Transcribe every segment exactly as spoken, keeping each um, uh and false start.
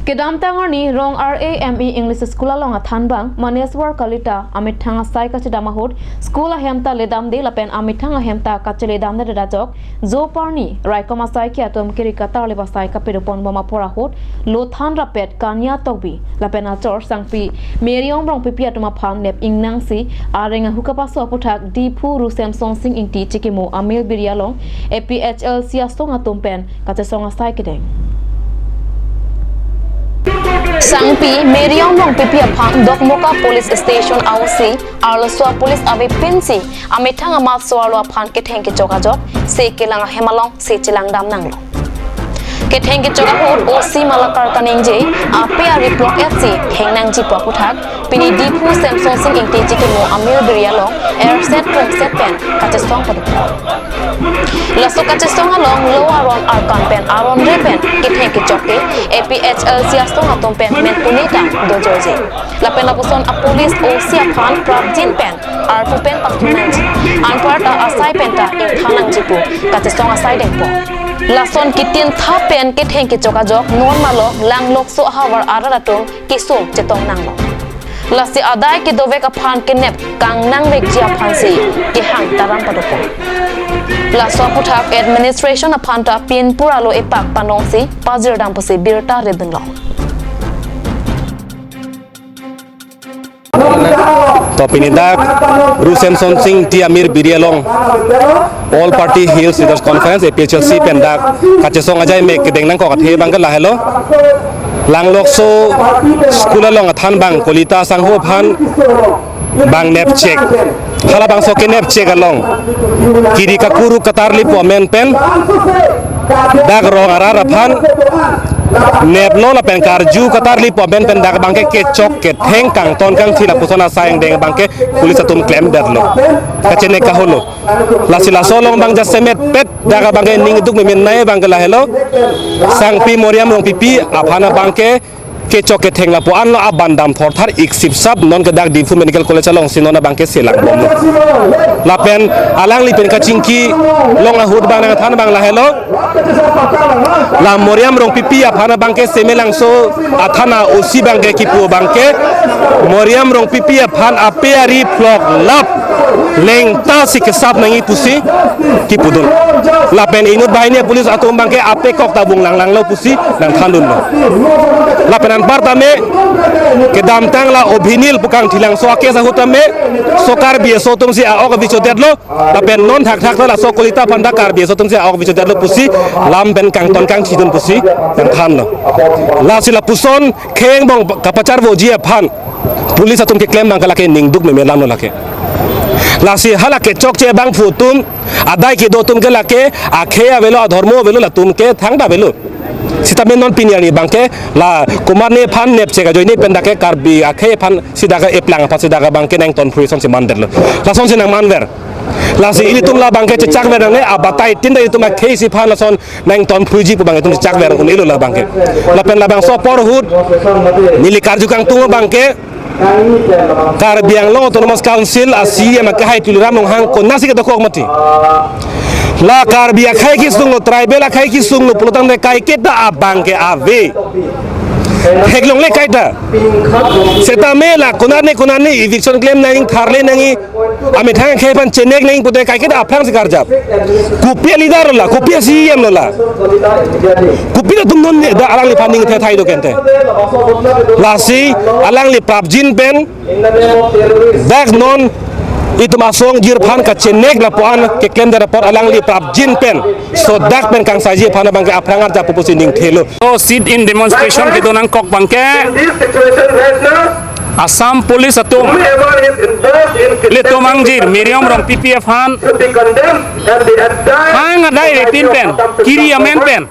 Kedamtang arni Rong R A M E English School along athanbang Maneswar Kalita amethang asai kachedam ahut school ahem ta ledamde lapen amethang ahem ta kacheledamde ajok, jo parni raikom asai ke atum kiri katarlip asai kapedopon bom apor ahut lothan rapet Kanya Tokbi lapen achor sangpi Meriom Rongpipi atum aphan nep ingnangsi areng ahu kapaso aputhak Diphu Ru Semson Sing Ingti chikimo Amir Biri along A P H L C asong atum pen kachesong asai kedeng. Sangpi Meriom Rongpipi aphan Dokmoka Police Station a-O C arloso a-police avepinsi amethang amat so-arlo aphan ketheng kechok ajok se kelang ahem alongsi chelangdam nanglo. Ketheng kechok ahut O C Malakar kaningje ape ari plok etsi heng nangji pu aputhak pini Diphu Semson Sing Ingti chikimo Amir Biri along erset pungset pen kachesong paduk. Laso kachesong along lo aron arkan pen aron re pen ketheng kechok ke A P H L C asong atum pen men puni tang dojorje. Lapen lapuson a-police O C aphan prapjin pen arpu pen pastu nangji. Anparta asai pen ta ingthan nangji pu kachesong asai dengpo. Lason kitin thap pen ketheng kechok ajok non malok Langlokso ahavar arat atum kesung chetong nanglo. Lasi adai kedovek aphan kenep kangnangvekji aphansi kehang taram padopon. Laso aputhak administration aphan ta pinpur alo epak panongsi pajirdam pusi birta ridunlo. To pini dak Ru Semson Sing Ingti Amir Biri along All Party Hills Leaders Conference, A P H L C pen dak kachesong ajai mek kedeng nangkok athe abang ke lahelo. Langlokso school along athanbang Kolita sangho aphan bang nepchek. Halabangso kenepchek along kiri kakuru katarlip amen pen dak rong arat aphan neplo lapen karju katarlip amen pen dak abang ke kechok ketheng kangton kangthi lapuson asai angdeng abang ke police atum klemdetlo. Kachenek kaholo. Lasi laso along abang jasemet pet dak abang ke ning duk memen nai abang ke lahelo. Sangpi Meriom Rongpipi aphan abang ke kechok ketheng lapu-an lo, abandam thorthar ik sipsap non ke dak Diphu Medical College alongsi non abang ke selang bomlo. Lapen alangli pen kachingki long ahut abang nangthan abang lahelo. La Meriom Rongpipi aphan abang ke Semelangso athana O C abang ke kipu abang ke Meriom Rongpipi aphan ape ari plok lap lengta si kesap nangji pusi kipudun. Lapen inut banghini police atum abang ke apekok ta bung langlanglo pusi nangthandunlo. Lapen anparta me kedamtang la Obhinil pu kangthilangso a-case ahut tame so Karbi aso atumsi a-ok avi chodetlo. Lapen non thakthak ta laso Kolita aphan ta Karbi aso atumsi a-ok avi chodetlo pusi lam pen kangton kangthidun pusi nangthanlo. Lasi lapuson khei angbong kapacharvoji aphan police atum keklem abang ke lake ning duk memen alamlo lake. Lasi hala kechokche abangphu atum, adai kedo atum ke lake akhei avelo, adhormo avelo, latum ke thangta avelo. Sitame non pini arni abang ke la komatne aphan nepchek ajoine pen dak ke Karbi akhei aphansi dak ke eplang aphansi dak abang ke nangtonphrui asonsi mandetlo. Lasonsi nangmanver. Lasi ilitum la abang ke chechakver nangne, abatai tin ta ilitum akheisi aphan lason nangtonphruiji pu abang itum chechakver un-elo la abang ke. Lapen labangso apor ahut neli karju kangtung abang ke Karbi Anglong Autonomous Council a-C E M akehai Tuliram Ronghang konatsi kedokok mati. La Karbi akhei kesunglo, tribal akhei kesunglo pulotangte kaiketa abang ke ave. Theklongle kaita. Setame la konatne konatne eviction klem nangji, tharle nangji, amethang akhei aphan chenek nangji pute kaiketa aphrangsi karjap. Kopi a-leader lo la, kopi a-C E M lo la. Kopi atum non da alangliphan ning thethai do kente. Lasi alangli prapjin pen dak non itum asong jirphan kachenek lapuan keklemdet apot alangli prapjin pen so dak pen kangsaiji aphan abang ke aphrang arjap pusi ningthelo. So sit-in demonstration kedo nangkok abang ke Assam Police atum ilitum angjir Meriom Rongpipi aphan hang adai avepin pen, kiri amen pen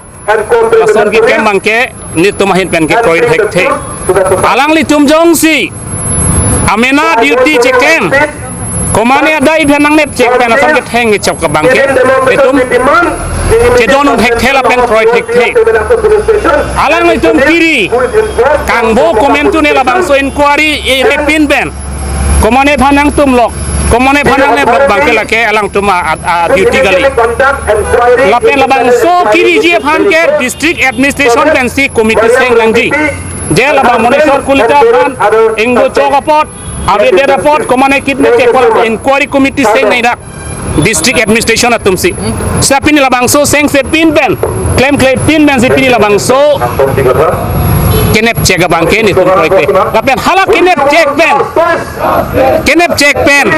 lason keklem abang ke nelitum ahin pen kekroi thekthe. Alanglitum jongsi amena duty cheklem, komatne adai aphan nangnepchek pen ason ketheng kechok abang ke itum chedondun thekthe lapen kroi thekthe. Alanglitum kiri kangbo komantu ne labangso inquiry avepin pen komatne aphan nangtum lok Komane aphan nangne abang ke lake alangtum a, a, a duty kali. Lapen labangso keviji aphan ke district administration pensi committee seng nangji. Je labang Monesor Kalita aphan ingdo chok apot, avedet apot, komane kidnap chek apot inquiry committee seng nangji dak district administration atumsi. Seta pini labangso sengse pin pen, klemkle pin pensi pini labangso kenep chek abang ke netum kroikre. Lapen hala kenep chek pen, kenep chek pen,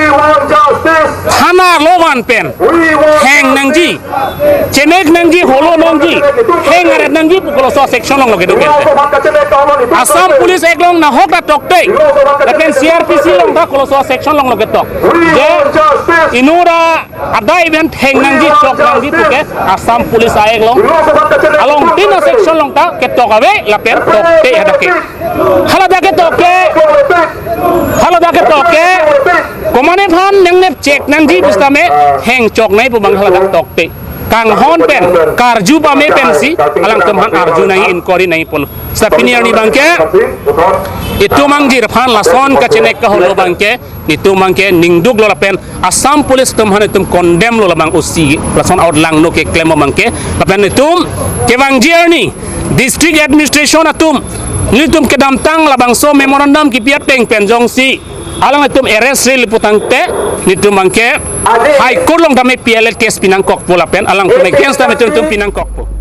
thana arlo van pen heng nangji, chenek nangji, holo nangji, heng aret nangji pu koloso section along lo kedo pen. Assam Police Act along nahok ta tokte, lapen C R P C along ta koloso section along lo ketok. Je inut adai pen heng nangji, chok nangji puke Assam Police Act along, along tin a section along ta ketok ave lapen tokte hadak ke. Hala dak ketok ke, hala dak ketok ke, komane aphan nangne chek nangji pusitame heng chok nangji pu abang hala dak tokte. Kanghon pen, karju pame pensi alangtum aphan arju nangji, inquiry nangji pulo. Seta pini arni abang ke, itum angjir aphan lason kachenek kaholo abang ke, netum abang ke ningduk lo lapen Assam Police atum aphan itum condemn lo labang O C, lason out langno keklem abang ke. Lapen itum kevangji arni district administration atum, netum kedamtang labangso memorandum kepi ateng pen jongsi alangtum arrest ril putangte, netum abang ke High Court along tame P L A case pinangkokpo lapen alangtum against tame itum, itum pinangkokpo.